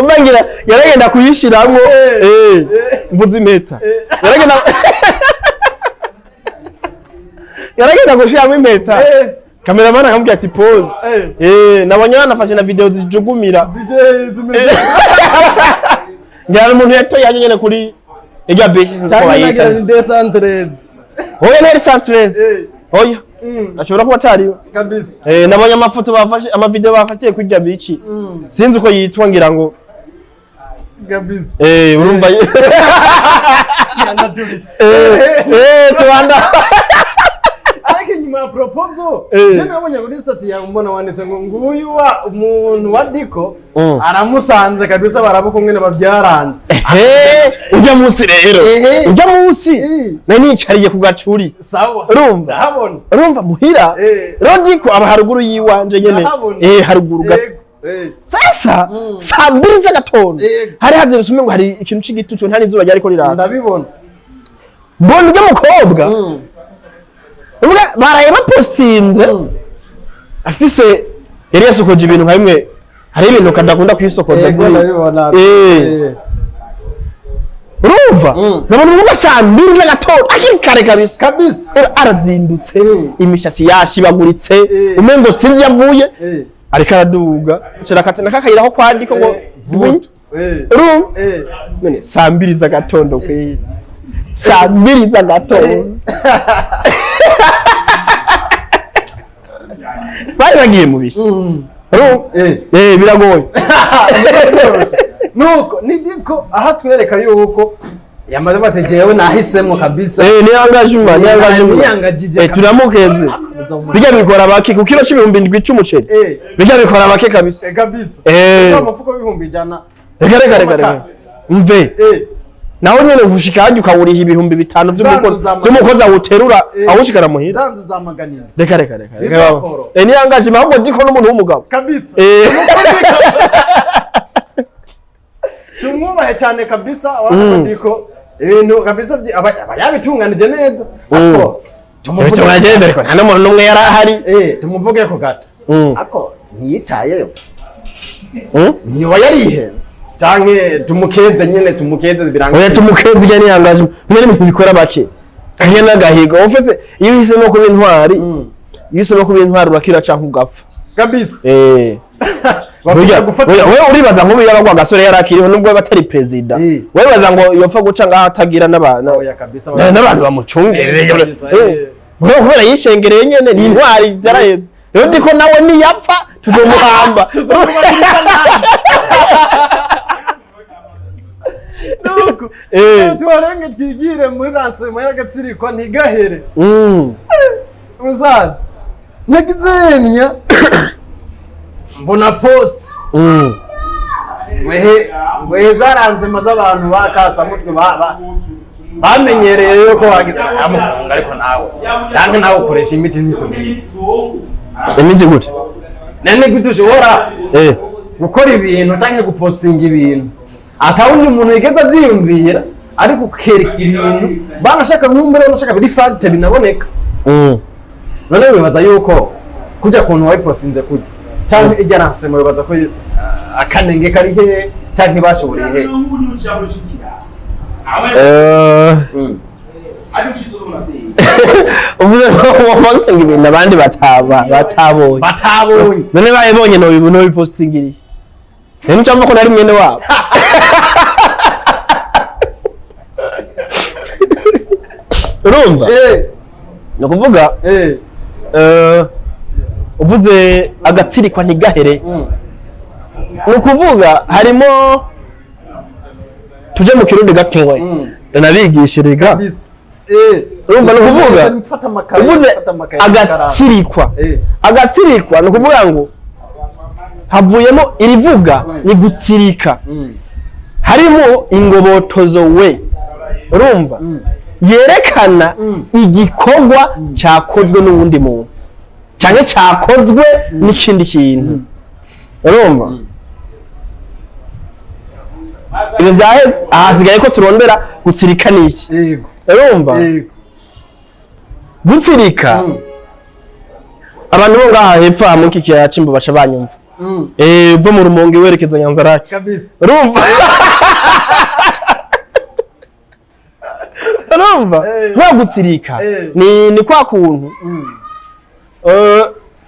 Umbangira yaragenda kuyishiramwo, mvuze impeta. Yaragenda gushiramo impeta. Cameraman akamubwira ati pause. Nabonye banafashe na video zijugumira. Zije zimeze. Ngira umuntu yatoye nyene kuri irya beach, sinzi ko Cyangwa bayita. nagira ni desantreze. Oya, ntari Santrez. Oya. Ashobora kuba atariwe. Nabonye amafoto bafashe, amavideo bafatiye kuri irya beach. Sinzi uko yitwa, ngira ngo urumva. Yanaturisha. Tubanda. Ariko inyuma ya proposal, je nabonye kuri status yawe mbona wanditse ngo nguyu wa umuntu wa Diko aramusanze kabisa, barabukumwe babyaranje. Ujya munsi rero. Ujya munsi. Nari nicariye ku gacuri. Urumva? Ndahabona. Urumva muhira? Rero Diko aba haruguru yiwanje nyene. Ndahabona. Haruguru gato. Yego. Sasa saa 2 z'agatondo hari hazindutse, umengo hari ikintu c'igitutu, nta n'izuba ryariko riraka. Ndabibona. Mbona urya mukobwa, uvuga baraye bapostinze, afise yari yasokoje ibintu nka bimwe, hari ibintu kadakunda kwisokoza. Yego, ndabibona. Urumva? Ndabona umukobwa saa 2 z'agatondo akiri kare kabisa. Rero arazindutse, imishatsi yashibaguritse, umengo sinzi yavuye, ariko araduga kirakata nakakayira aho kwandika ngo Vutu. Urumva? None saa 2 z'agatondo kwe, saa 2 z'agatondo bari bagiye mu bishyi. Urumva? Biragoye. Biroroshye. Nuko ni Diko aho atwereka yuko yamaze bati jewe nahisemo kabisa. Ni engagement, ni engagement. Niyangajije kabisa. Turamukeze. Akomeza mu Bijya bikora bake ku kilo c'ibihumbi 7 c'umuceri. Bijya bikora bake kabisa. Kabisa. Kuko amafuko 100,000. Reka reka reka reka. Mve. Naho nyene gushika hajya ukawuriha 5000 Zanzu za vy'umukozi awuterura awushikana muhira. Zanzu za 700. Reka reka reka. Reka. Bizakoro. Ni engagement ahubwo Diko n'umuntu w'umugabo. Tumwubahe cyane kabisa urabona ko Diko ibintu kabisa aba yabitunganije neza, ariko tumuvuge Tumuvuge ariko nta n'umuntu n'umwe yari ahari. Tumuvuge ko gato, ariko ntiyitayeyo, ntiyoba yarihenze canke tumukeze nyene, tumukeze biranga. Oya, tumukeze, ijya ni engagement. Mwe n'ibintu bikora bake. Kanya n'agahigo. Ufite iyo uhisemo kuba intwari, iyo uhisemo kuba intwari urakira canke ugapfa. Bakunda Burya gufata burya, wewe uribaza nk'ubu yaba ngo gasore yari akiriho, nubwo yaba atari perezida, wewe wibaza ngo yopfa guca ngaho atagira n'abantu Oya kabisa. n'abantu bamucungereye? Kabisa, Wewe kubera yishengereye nyene ni intwari byaraheze. Rero ndiko nawe niyapfa tuzomuhamba. Nuko tubarenge twigire muri lancement y'agatsirikwa ntigahere. Musaza nagizenya mbona post. Ngwehe zaranzema z'abantu bakasamutwe bamenyereye yuko wagize amukunga, ariko nawe canke nawe ukoresha imiti ntitubizi. Imeze gute? None gute ushobora gukora ibintu canke gupostinga ibintu atawundi muntu yigeze avyiyumvira, ariko ukereka ibintu banashaka nkumbure banashaka biri fact binaboneka? None wibaza yuko kujya kuntu wabipostinze kujya canke ijya lancement, wibaza ko akanenge kari he canke bashoboreye he? Uvuze ngo posting ibintu abandi batabonye? Batabonye. None bayibonye no bipostingiriye rero cyangwa ko nari mwene wabo? Urumva, ni ukuvuga uvuze agatsirikwa ntigahere, ni ukuvuga harimo tuje mu Kirundi gatoya, nabigishiriga. Kabisa. Urumva, ni ukuvuga Mfata amakaye, uvuze mfata amakaye n'ikaramu. agatsirikwa, agatsirikwa ni ukuvuga ngo havuyemo irivuga ni gutsirika, harimo ingobotozo we, urumva, yerekana igikorwa cyakozwe n'uwundi muntu cyangwa cyakozwe n'ikindi kintu. Urumva, ibyo byahetse, ahasigaye ko turondera gutsirika ni iki. Urumva, gutsirika, abantu bo ngaha hepfo aha muri iki kiyaya c'Imbo baca banyumva, uva mu Rumonge werekeza Nyanzarake. Urumva, urumva, nta gutsirika, ni kwa kuntu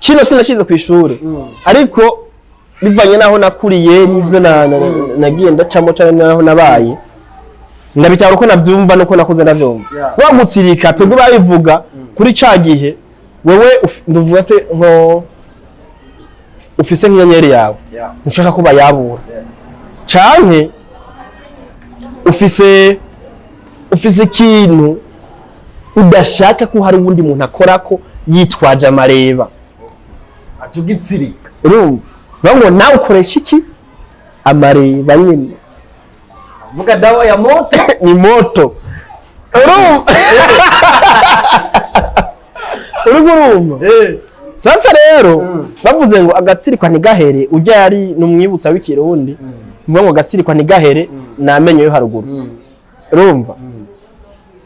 kino sinashize ku ishuri, ariko bivanye n'aho nakuriye n'ivyo nagiye ndacamo canke n'aho nabaye, ndabitahura uko navyumva nuko nakuze ndavyumva. Wa gutsirika twebwe babivuga kuri ca gihe wewe nduvuga ate, nko ufise nk'inyenyeri yawe, ntushaka ko bayabura, canke ufise ikintu udashaka ko hari uwundi muntu akorako yitwaje amareba. Aca ugitsirika. Urumva, bavuga ngo nawe ukoresha iki? Amareba nyine. Vuga dawa ya moto. Ni moto. Urumva, urumva, urumva. Sasa rero, bavuze ngo agatsirikwa ntigahere, ujya yari numwibutsa w'Ikirundi, mvuga ngo agatsirikwa ntigahere ni amenyo yo haruguru. Urumva,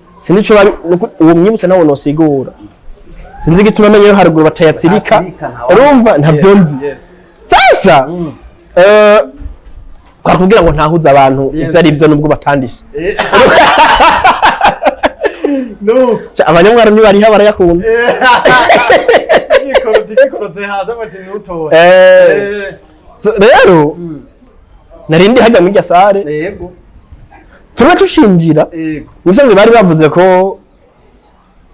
sinzi ico uwo mwibutsa nawo nosigura, sinzi igituma amenyo yo haruguru batayatsirika. Batsirika, ntawe. Urumva, ntabyo nzi. Sasa twakubwira ngo ntahuza abantu ivyo ari byo nubwo batandishe. No. Abanyamwaro ntibariha, barayakunda. Gikorotse hasi bati nutore. So, rero nari ndi hajya muri salle, turaba tushinjira. Musanzwe bari bavuze ko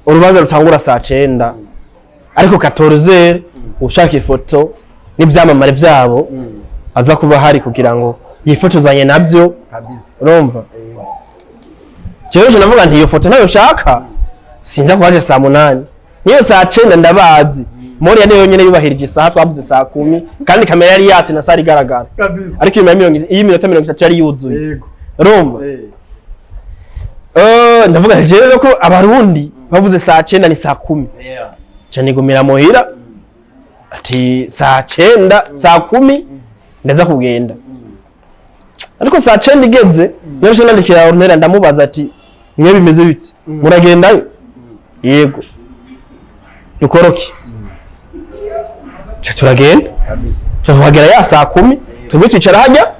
urubanza rutangura saa 9, ariko 14 ushaka ifoto n'ivyamamare vyabo aza kuba hari kugira ngo yifotozanye navyo. Urumva, jewe nje navuga nti iyo foto ntayo nshaka, sinza kuhaje saa 8, niyo saa 9 ndabazi. Moriya niyo yonyene yubahirije isaha twavuze saa 10, kandi kamera yari yatse na sare igaragara. Ariko inyuma y'iminota 30 yari yuzuye. Urumva, ndavuga nti jewe ko Abarundi bavuze saa 9 ni saa 10, nca nigumira muhira ati saa 9, saa 10 ndaza kugenda. Ariko saa 9 igeze niyo nca nandikira Ornella, ndamubaza ati mwe bimeze bite, muragendayo? Yego, dukoroke. Nca turagenda. Nca tuhagera ya saa 10, tumwe twicara hajya,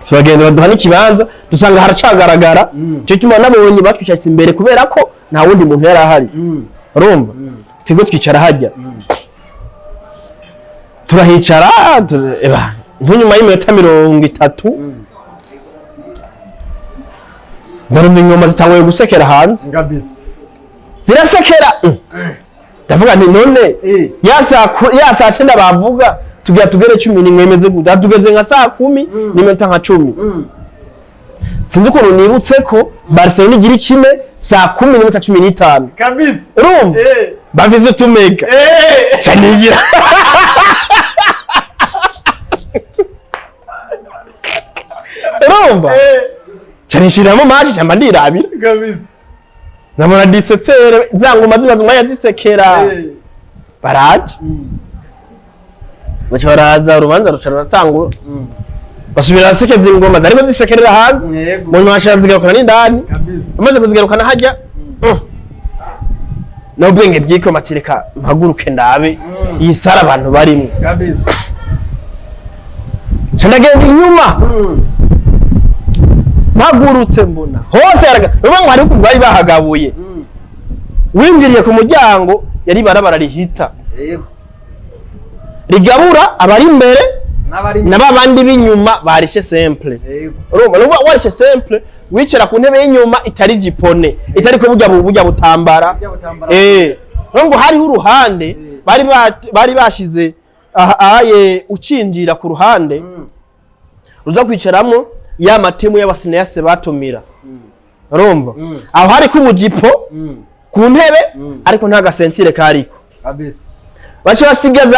turagenda baduha n'ikibanza, dusanga haracagaragara. Ico gituma nabonye batwicaritse imbere kubera ko nta wundi muntu yari ahari. Urumva, twebwe twicara hajya, turahicara, eba, nk'inyuma y'iminota 30 ndarumva ingoma zitanguye gusekera hanze. Zirasekera. Ndavuga nti none ya saa 9 bavuga tugira tugere 11 imeze gute? Tugeze nka saa 10 n'iminota nka 10. Sinzi ukuntu nibutse ko Barcelona igira ikine saa 10:15. Urumva, bafise utumega, ca nigira. Urumva, canishiriramo match, camba ndirabira. Nkabona 17h, za ngoma zimaze umwanya zisekera. Baraje, baca baraza, urubanza ruca ruratangura, basubira basekeza ingoma zariko zisekerera hanze. Mu nyuma bashira zigarukana n'indani. Bamaze kuzigarukana hajya, n'ubwenge bwikoma ati: "Reka mpaguruke ndabe iyi salle abantu barimwo." Nca ndagenda inyuma. Mpagurutse mbona hose uvuga ngo hariho ukuntu bari bahagabuye. Winjiriye ku muryango, yari barabara rihita rigabura abari imbere n'abari na babandi b'inyuma barishe simple. Urumva, nuba warishe simple, wicara ku ntebe y'inyuma itari jipone, itari ko burya butambara. Burya butambara. Ngo hariho uruhande bari bashize aha aye, ucinjira ku ruhande ruza kwicaramo ya ma team y'aba cinéastes batumira. Urumva, aho hariko ubujipo ku ntebe, ariko nta ga ceinture kariko. Baca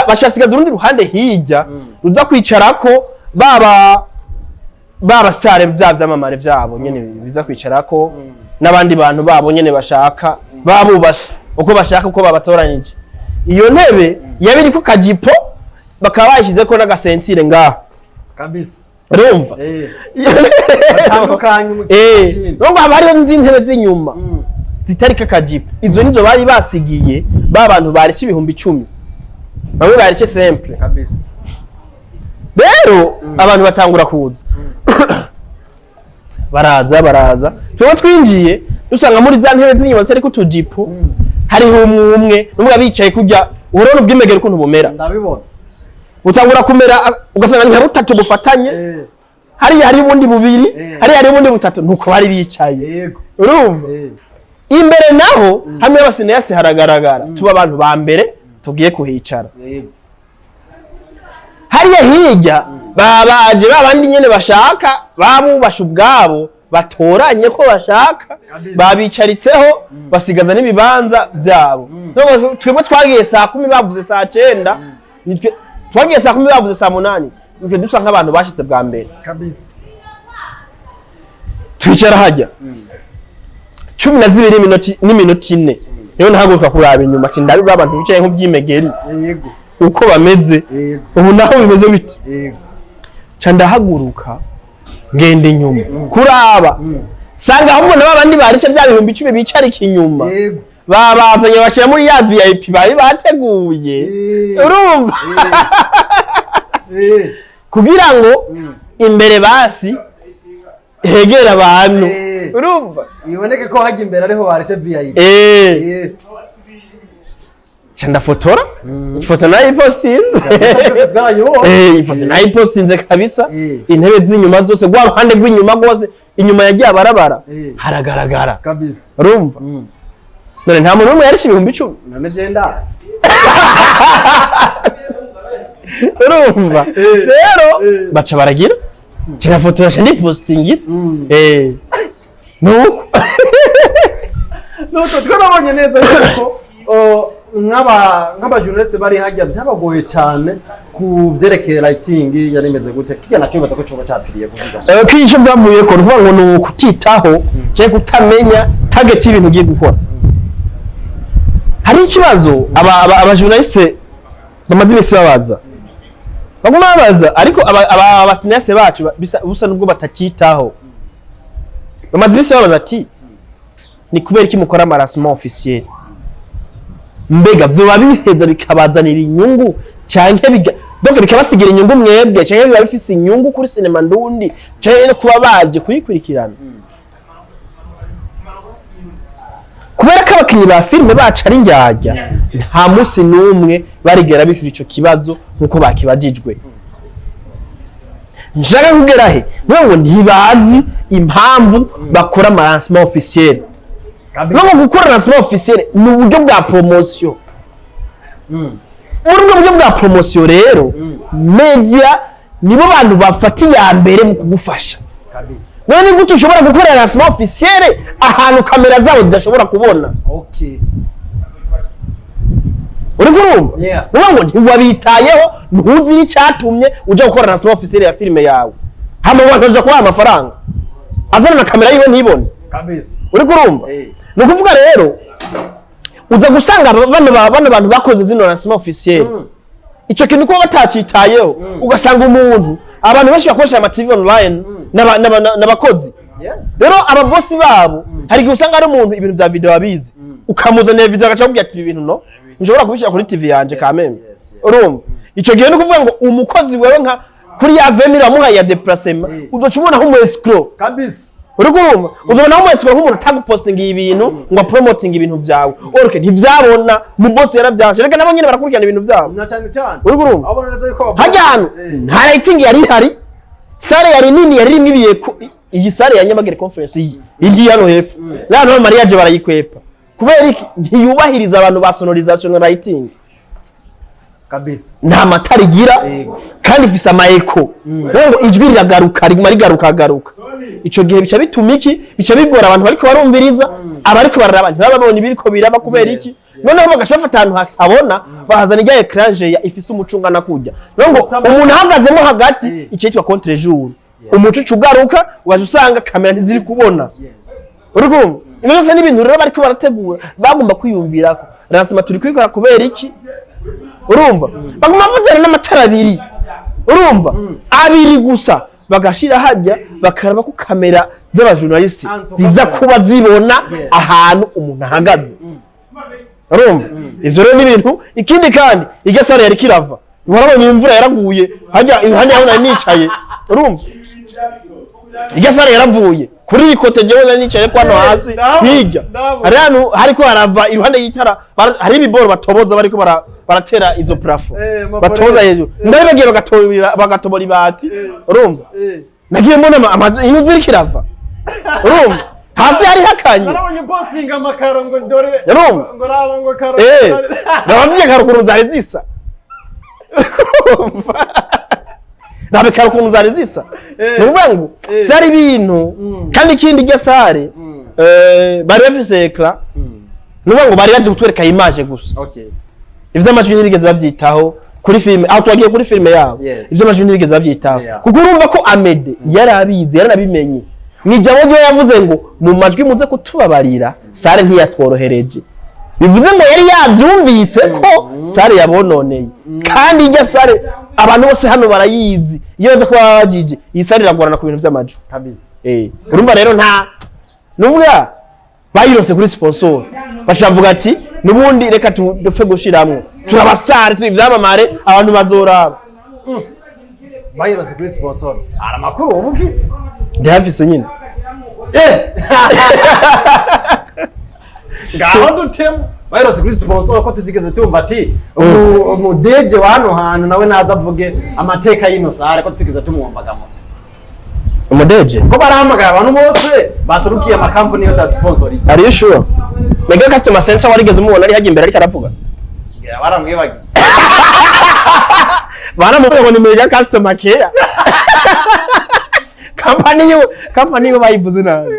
basigaza urundi ruhande hirya ruza kwicarako baba sare, bya vyamamare vyabo nyene biza kwicarako, n'abandi bantu babo nyene bashaka, babubasha uko bashaka, uko babatoranyije. Iyo ntebe yaba iriko kajipo, bakaba bayishizeko n'aga ceinture ngaha. Urumva? Batandukanye mu kindi. Urumva, haba hariho n'izindi ntebe z'inyuma zitariko akajipo. Izo nizo bari basigiye ba bantu barishe 10,000, bamwe barishe simple. Rero abantu batangura kuza, baraza baraza, tuba twinjiye dusanga muri za ntebe z'inyuma zitariko utujipo hariho umwe umwe n'umwe bicaye kurya. Urabona ubwimegere ukuntu bumera? Ndabibona. Butangura kumera, ugasanga ni nka butatu bufatanye. Hariya hari ubundi bubiri, hariya hari ubundi butatu, nuko bari bicaye. Urumva, imbere naho hamwe y'aba cinéastes haragaragara, tuba abantu ba mbere tugiye kuhicara. Hariya hirya babaje babandi nyene bashaka, babubasha ubwabo, batoranye ko bashaka. Babicaritseho, basigaza n'ibibanza byabo. Nubwo twebwe twagiye saa 10 bavuze saa 9, nitwe twagiye saa 10 bavuze saa 8, nitwe dusa nk'abantu bashitse bwa mbere. Twicara hajya 12 n'iminota 4, niyo nahaguruka kuraba inyuma ati: "Ndabiba abantu bicaye nk'ubyimegeri uko bameze." Ubu naho bimeze bite? Ca ndahaguruka ngenda inyuma kuraba, sanga ahubwo na babandi barishe bya 10,000 bicarika inyuma, babazanye bashyira muri ya VIP bari bateguye. Urumva, kugira ngo imbere basi hegere abantu. Urumva? Biboneke ko hajya imbere ariho barishe VIP. Ca ndafotora ifoto, nayipostinze. Twese twarayibonye. Ifoto nayipostinze kabisa. Intebe z'inyuma zose, rwa ruhande rw'inyuma rwose, inyuma yagiye abarabara, haragaragara. Urumva, none nta muntu n'umwe yarishe 10,000. None je ndazi. Urumva rero, baca baragira kirafotora, ca ndipostingira. Nuko. Nuko twarabonye neza yuko nk'aba journaliste bari hajya byabagoye cyane ku byerekeye lighting yari imeze gute. Kirya nacyo bibaza ko coba capfiriye kuvuga. Ko icyo byavuye ko ni ukuvuga ngo ni ukutitaho cyangwa kutamenya target y'ibintu ugiye gukora. Hari ikibazo aba journaliste bamaze iminsi babaza, baguma babaza, ariko aba cinéastes bacu busa nubwo batakitaho. Bamaze iminsi babaza ati: "Ni kubera iki mukora ama lancement officiel? Mbega vyoba biheza bikabazanira inyungu canke donc bikabasigira inyungu mwebwe, canke biba bifise inyungu kuri sinema ndundi, canke no kuba baje kuyikurikirana?" Kubera ko abakinyi ba filime bacu ari indyarya, nta munsi n'umwe barigera bishura ico kibazo nk'uko bakibajijwe. Nshaka kugera he? Niyo ngo ntibazi impamvu bakora ama lancement officiel. No gukora lancement officiel ni uburyo bwa promotion. Muri ubwo buryo bwa promotion rero, media nibo bantu bafata iya mbere mu kugufasha. None ni gute ushobora gukora lancement officiel ahantu kamera zabo zidashobora kubona? Uri kurumva? Yeah. Uvuga ngo ntiwabitayeho, ntuzi n'icyatumye uja gukora lancement officiel ya filime yawe. Hama abantu baja kubaha amafaranga, azana na kamera yiwe ntibone. Uriko urumva? Eh. Ni ukuvuga rero uza gusanga bano bantu bakoze zino lancement officiel, ico kintu kuba batacitayeho, ugasanga umuntu, abantu benshi bakoresha ama TV online n'abakozi. Rero ababosi babo, hari igihe usanga ari umuntu ibintu bya video abizi, ukamuzanira video agaca akubwira ati: "Ibi bintu no nshobora kubishyira kuri TV yanje kameme." Urumva, ico gihe ni ukuvuga ngo umukozi wewe nka kuri ya 20 000 wamuhaye ya déplacement, uzoca ubona nk'umu escroc. Uri kumva, uzobona nk'umu escroc, nk'umuntu atagupostinga ibintu ngo apromotinge ibintu vyawe, orke ntivyabona mu boss yaravyanse. Reka nabo nyene barakurikirana ibintu vyabo. Na cyane cyane. Uri kurumva? Abona neza yuko Hajya ahantu nta lighting yari ihari, salle yari nini, yari irimo ibiyeko. Iyi salle ya Nyamagere Conference, iyi iri hano hepfo, n'ahantu mariage barayikwepa. Kubera iki? Ntiyubahiriza abantu ba sonorisation na lighting. Nta matara igira. Kandi ifise ama écho, rero ngo ijwi riragaruka, riguma rigaruka garuka. Ico gihe bica bituma iki? Bica bigora abantu bariko barumviriza, abariko bararaba ntibaba babonye ibiriko biraba. Kubera iki? Noneho bagaca bafata ahantu hatabona, bahazana irya écran géant ifise umuco ungana kurya. Rero ngo umuntu ahagazemo hagati, icitwa contre jour, umuco uca ugaruka, ugaca usanga kamera ntiziri kubona. Uri kumva, ibyo byose ni ibintu rero bariko barategura, bagomba kwiyumvirako lancement turi kubikora kubera iki. Urumva, baguma bajyana n'amatara abiri, urumva, abiri gusa, bagashira hajya, bakaraba ko kamera z'abajournaliste ziza kuba zibona ahantu umuntu ahagaze. Urumva, ivyo rero ni ibintu. Ikindi kandi, irya salle yari kirava, warabonye imvura yaraguye hajya iruhande aho nari nicaye. Urumva, irya salle yaravuye kuri iyi côté jewe nari nicaye ko hano hasi hirya Ndabona. hari hantu hariko harava iruhande y'itara, hari ibiboro batoboza, bariko baratera izo plafond, batoza hejuru. Ndari bagiye bagatobora ibati. Urumva, nagiye mbona inu ziriko irava. Urumva, hasi hari hakanye. Narabonye posting amakaro ngo dore. Urumva? Ngo raba ngo karo. Nabavye karo ukuntu zari zisa. Urumva, nabe karo ukuntu zari zisa. Ni ukuvuga ngo byari ibintu. Kandi ikindi, irya salle bari bafise écran, ni ukuvuga ngo bari baje kutwereka image gusa. Ivy'amajwi ntibigeze bavyitaho kuri filime aho twagiye kuri filime yabo. Ivy'amajwi ntibigeze bavyitaho, kuko urumva ko Amede yari abizi, yaranabimenye. Mu ijambo ryo yavuze ngo mu majwi muze kutubabarira, salle ntiyatworohereje. Bivuze ngo yari yabyumvise ko salle yabononeye. Kandi irya salle abantu bose hano barayizi, iyo baza kuba babajije, iyi salle iragorana ku bintu vy'amajwi. Urumva rero, nta nuvuga bayironse kuri sponsor, bashavuga ati nubundi reka dupfe gushiramwo, turabasare, turi ivyamamare, abantu bazoraba. Bayirose kuri sponsor, hari amakuru uba ufise? Ndayafise nyine. Ngaho dutemo, bayirose kuri sponsor, ko tutigeze tumva ati umudeje wa hano hantu nawe naza avuge amateka y'ino salle, ko tutigeze tumwumvaga moto? Umudeje? Ko barahamagaye abantu bose baserukiye amakampani yose ya sponsor iki. Are you sure? Mega Customer Center warigeze umubona ari hajya imbere ariko aravuga? Ngira baramwibagiye. Baramubwiye ngo ni Mega Customer Care. Company yiwe, company yiwe bayivuze nabi.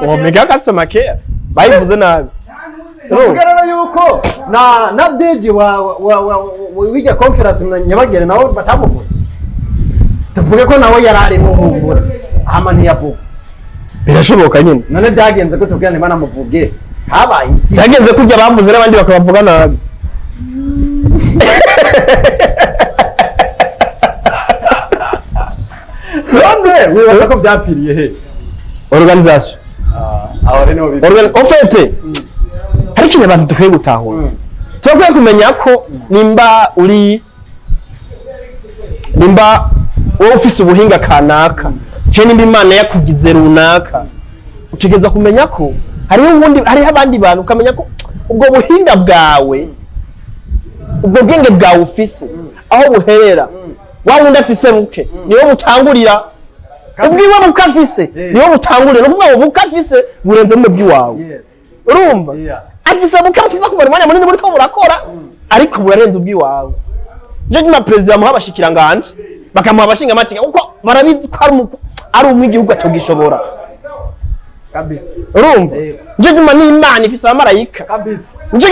Uwo Mega Customer Care bayivuze nabi. Tuvuge rero yuko na deji wa w'ijya conference na Nyabagere nawe batamuvutse, tuvuge ko nawe yari arimo humbura hama ntiyavuga. Birashoboka nyine. None byagenze ko tubwira ntibanamuvuge, habaye iki? Byagenze kurya bavuze n'abandi bakabavuga nabi. None wibaza ko byapfiriye he? Organisation. Aho rero niho biva. En fait, hari ikintu abantu dukwiye gutahura. Turakwiye kumenya ko nimba uri, nimba wowe ufise ubuhinga kanaka, ce nimba Imana yakugize runaka, utegereza kumenya ko hariho ubundi, hariho abandi bantu, ukamenya ko ubwo buhinga bwawe, ubwo bwenge bwawe ufise, aho buherera, wa wundi afise buke niwe butangurira. Ubwiwe buke afise niwe butangurira. Ni ukuvuga ngo buke afise burenze mu bw'iwawe. Urumva, afise buke butiza kumara umwanya munini buriko burakora, ariko burarenze ubw'iwawe. Nico gituma perezida bamuha abashikiranganje, bakamuha abashingamateka, kuko barabizi ko ari umw'igihugu atogishobora. Urumva? Yego. Nico gituma n'Imana ifise abamarayika. Nico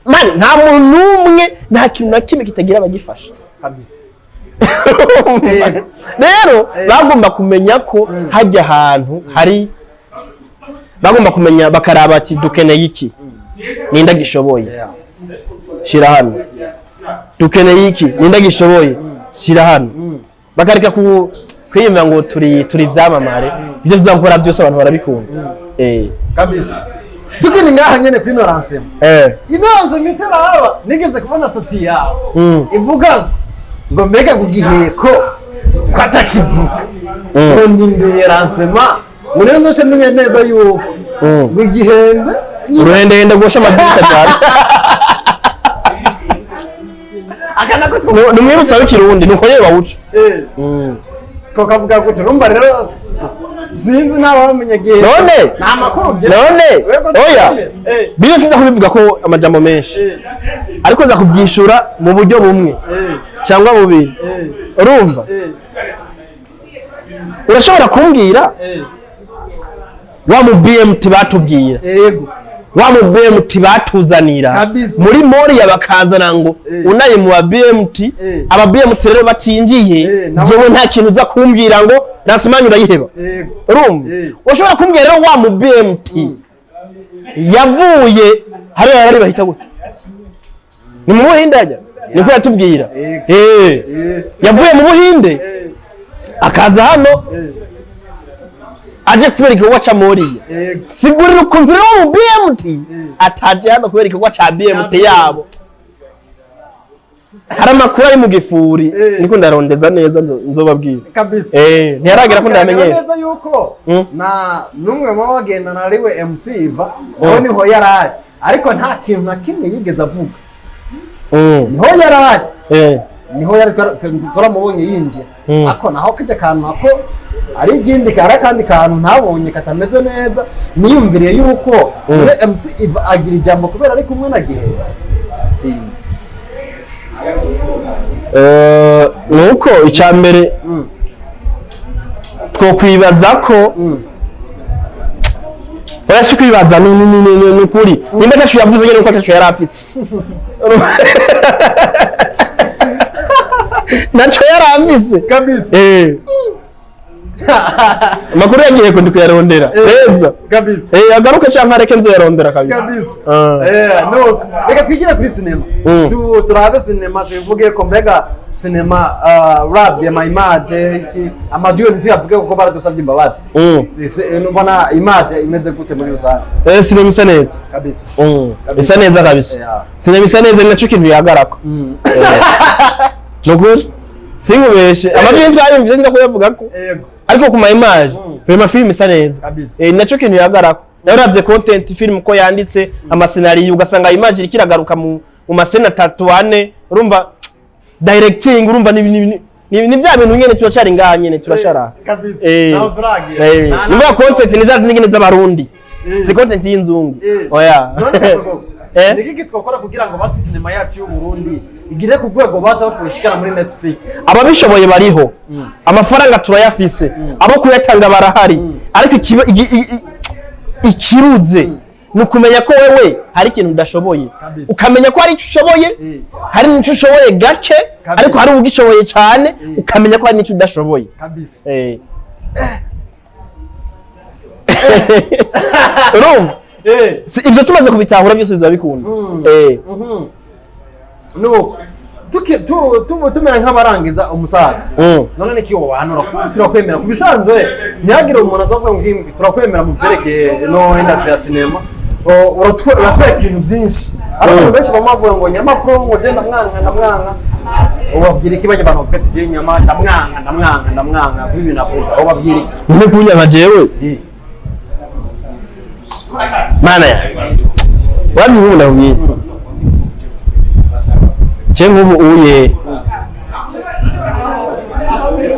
mani nta muntu n'umwe, nta kintu na kimwe kitagira abagifasha. Yego. Rero bagomba kumenya ko hajya ahantu hari, bagomba kumenya bakaraba ati dukeneye iki, ninde gishoboye, shira hano, dukeneye iki, ninde gishoboye, shira hano. Bakareka ku kwiyumva ngo turi ivyamamare, ibyo tuzakora byose abantu barabikunda. Kabisa, tukiri ngaha nyene kuri ino lancement, ino lancement itaraba, nigeze kubona statut yawe ivuga ngo mbega ku giheko ko atakivuga, ngo ninduye lancement, ngo rero nzoce menya neza yuko ngo igihende. Uruhendehende rwosha amadirisha cyane. Aka nako Ni umwibutsa w'ikirundi, nuko rero bawuca. Ko kavuga gute? Urumva rero sinzi ntabamenye gihe. None nta makuru ugira. None Wego, oya, biyo sinza kubivuga ko amajambo menshi, ariko nza kuvyishura mu buryo bumwe cyangwa bubiri. Urumva, urashobora kumbwira wa mu BMT batubwira, wa mu BMT batuzanira muri Moriya, bakazana ngo unaye mu ba BMT, aba BMT rero batinjiye, jewe nta kintu uza kumbwira ngo lancement urayiheba. Urumva, urashobora kumbwira rero wa mu BMT yavuye hariya yarari, bahita gute, ni mu Buhinde ajya, niko yatubwira. Yego. Yavuye mu Buhinde akaza hano, aje kubera igikorwa ca Moriya. Sigurira ukuntu rero mu BMT ataje hano kubera igikorwa ca BMT yabo. Hari amakuru ari mu gifuri, niko ndarondeza neza, nzobabwira. Kabisa. Ntiyaragera ko Bigaragara ndamenyesha. neza yuko na n'umwe mu bagendana ariwe MC Iva, nawe niho yari ari, ariko nta kintu na kimwe yigeze avuga. Niho yari ari, niho yari, turamubonye yinjira. Ako naho kajya kantu ako ari ikindi, kari akandi kantu ntabonye katameze neza, niyumviriye yuko muri MC Iva agira ijambo kubera ari kumwe na Gihe, sinzi. Nuko icya mbere twokwibaza ko oya, si kwibaza, ni ukuri, nimba atacu yavuze nyine, nuko atacu yari afise, naco yari afise. Kabisa. Amakuru yagiye ko ndi kuyarondera neza. Kabisa. Agaruke canke areke, nzoyarondera kabisa. Kabisa. Ah. Nuko reka twigire kuri sinema. Turabe sinema, tubivuge ko mbega sinema, uravye ama image iki, amajwi ntituyavuge kuko baradusabye imbabazi. Mbona image imeze gute muri rusange? Sinema isa neza. Kabisa. Isa neza kabisa. Sinema isa neza, ni naco kintu yagarako. Nukuri sinkubeshe, amajwi ntitwayumvise, sinza kuyavugako, ariko ku ma image, vraiment film isa neza. Kabisa. Naco kintu yagarako nawe, uravye content film ko yanditse, ama scénario, ugasanga image iriko iragaruka mu ma scène atatu ane, urumva directing, urumva ni vya bintu nyene, turacari ngaha nyene, turashara. Kabisa. Naho turagira. Numva content ni za zindi nyene z'abarundi, si content y'inzungu. Oya. None Gasogoko, Eh? ni iki twakora kugira ngo basi sinema yacu y'u Burundi igire ku rwego basi aho twishikana muri Netflix? Ababishoboye bariho, amafaranga turayafise, abo kuyatanga barahari, ariko ikiruze ni ukumenya ko wewe hari ikintu udashoboye, ukamenya ko hari icyo ushoboye, hari n'icyo ushoboye gake, ariko hari ugishoboye cyane, ukamenya ko hari n'icyo udashoboye. Kabisa. Urumva, ivyo tumaze kubitahura byose bizoba bikunda. Nuko tumera nk'abarangiza, umusaza, none niki wobanura? Kuko turakwemera ku bisanzwe, ntihagire umuntu azavuga ngo turakwemera mu byerekeye no industry ya sinema. Uratwereka ibintu byinshi, ariko abantu benshi bamwe bavuga ngo Nyama Pro, ngo je ndamwanka, ndamwanka. Ubabwira iki bajya abantu bavuga ati je Nyama ndamwanka, ndamwanka, ndamwanka kuko ibintu avuga? Ubabwira iki? None kunyama jewe? Mana ya, urazi nk'ubu ndakubwira, je nk'ubu uye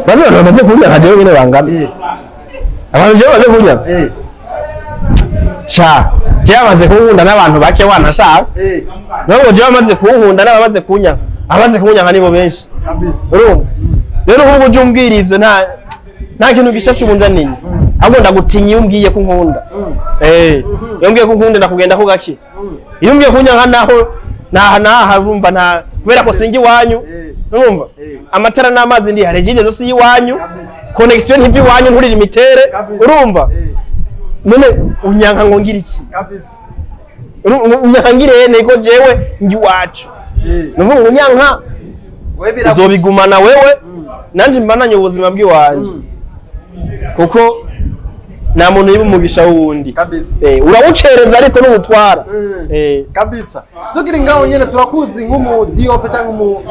bazi abantu bamaze kunyaka jewe nyene bangana, abantu jewe bamaze kunyaka, sha jewe bamaze kunkunda n'abantu bake wanashaka, nubwo jewe bamaze kunkunda n'abamaze kunyaka, abamaze kunyaka nibo benshi. Kabisa. Urumva rero, nk'ubu uje umbwira ivyo, nta kintu gishashe ubunja nini, ahubwo ndagutinya iyo umbwiye ko unkunda. Iyo umbwiye ko unkunda ndakugenda ko gake. Iyo umbwiye kunyanka naho naha naha, urumva nta kubera ko singa iwanyu. Urumva? Eh. Amatara n'amazi ndi hari zose y'iwanyu. Kabisa. Connexion ntiva iwanyu, nturira imitere. Urumva? None unyanka ngo ngira iki? Unyanka ngire niko jewe ndi iwacu. Nuvuga ngo unyanka We biraguca. Uzobigumana wewe, nanje mbananye ubuzima bw'iwanje, kuko nta muntu yiba umugisha w'uwundi. Urawucereza ariko n'ubutwara. Kabisa. Tukiri ngaho nyene, turakuzi nk'umu DOP cyangwa umu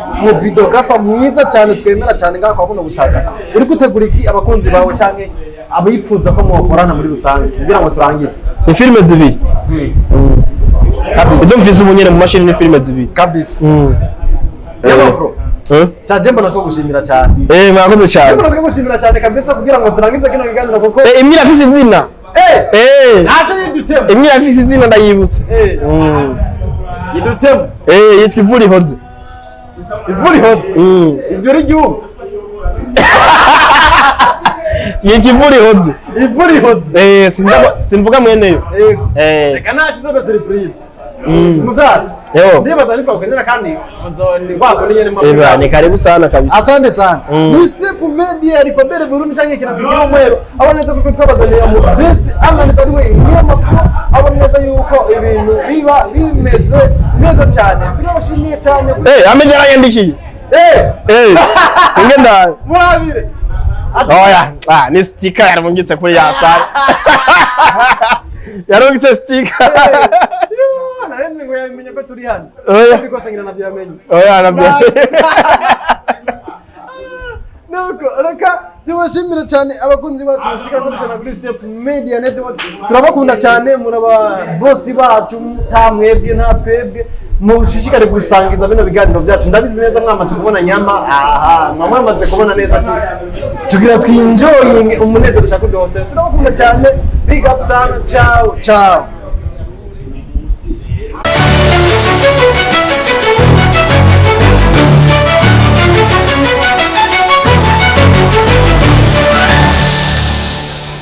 videographer mwiza cyane twemera cyane ngaho kwa buno butaka. Uri gutegura iki abakunzi bawe cyangwa abipfuza ko mwokorana muri rusange kugira ngo turangize? Ni filime zibiri. Izo mfise ubu nyene mu mashini ni filime zibiri. Yego bro. Eh? Cyaje mbona two gushimira cyane. Eh, mwakoze cyane. Mbona two gushimira cyane kabisa kugira ngo turangize kino kiganiro kuko Imwe irafise izina. Ntacyo yidutemo. Imwe irafise izina, ndayibutse. Yidutemo. Yitwa Imvura Ihoze. Imvura Ihoze. Ibyo uri igihugu. Yitwa Imvura Ihoze. Imvura Ihoze. Simvuga mweneyo. Yego. Reka nta kizobe surprise. Musaza. Yo. Ndibaza nitwakugendera kandi ni wako ni nyene. Ba, ni karibu sana kabisa. Asante sana. Ni Step Media, Alphabet Burundi canke kinabwira umwero. Abona neza ko twabazaniye mu best analyst ari we Nyama Pro. Abona neza yuko ibintu biba bimeze neza cyane. Turabashimiye cyane. Amenye yaranyandikiye. Inge. Murabire. Oya, ah, ni sticker yarungitse kuri ya sare. Yarungitse sticker. Yo, narenze ngo yamenye ko turi hano. Oya. Bikose ngira navyo yamenye. Oya, nabyo. Nuko reka tubashimire cyane abakunzi bacu bashishikara kudutana kuri Step Media Network. Turabakunda cyane, muraba boss bacu, nta mwebwe nta twebwe. Mushishikare gusangiza bino biganiro byacu. Ndabizi neza mwamaze kubona nyama, aha mwamaze kubona neza ati tugira twinjoying umunezero ushaka kuduhotera. Turabakunda cyane, big up sana, ciao ciao.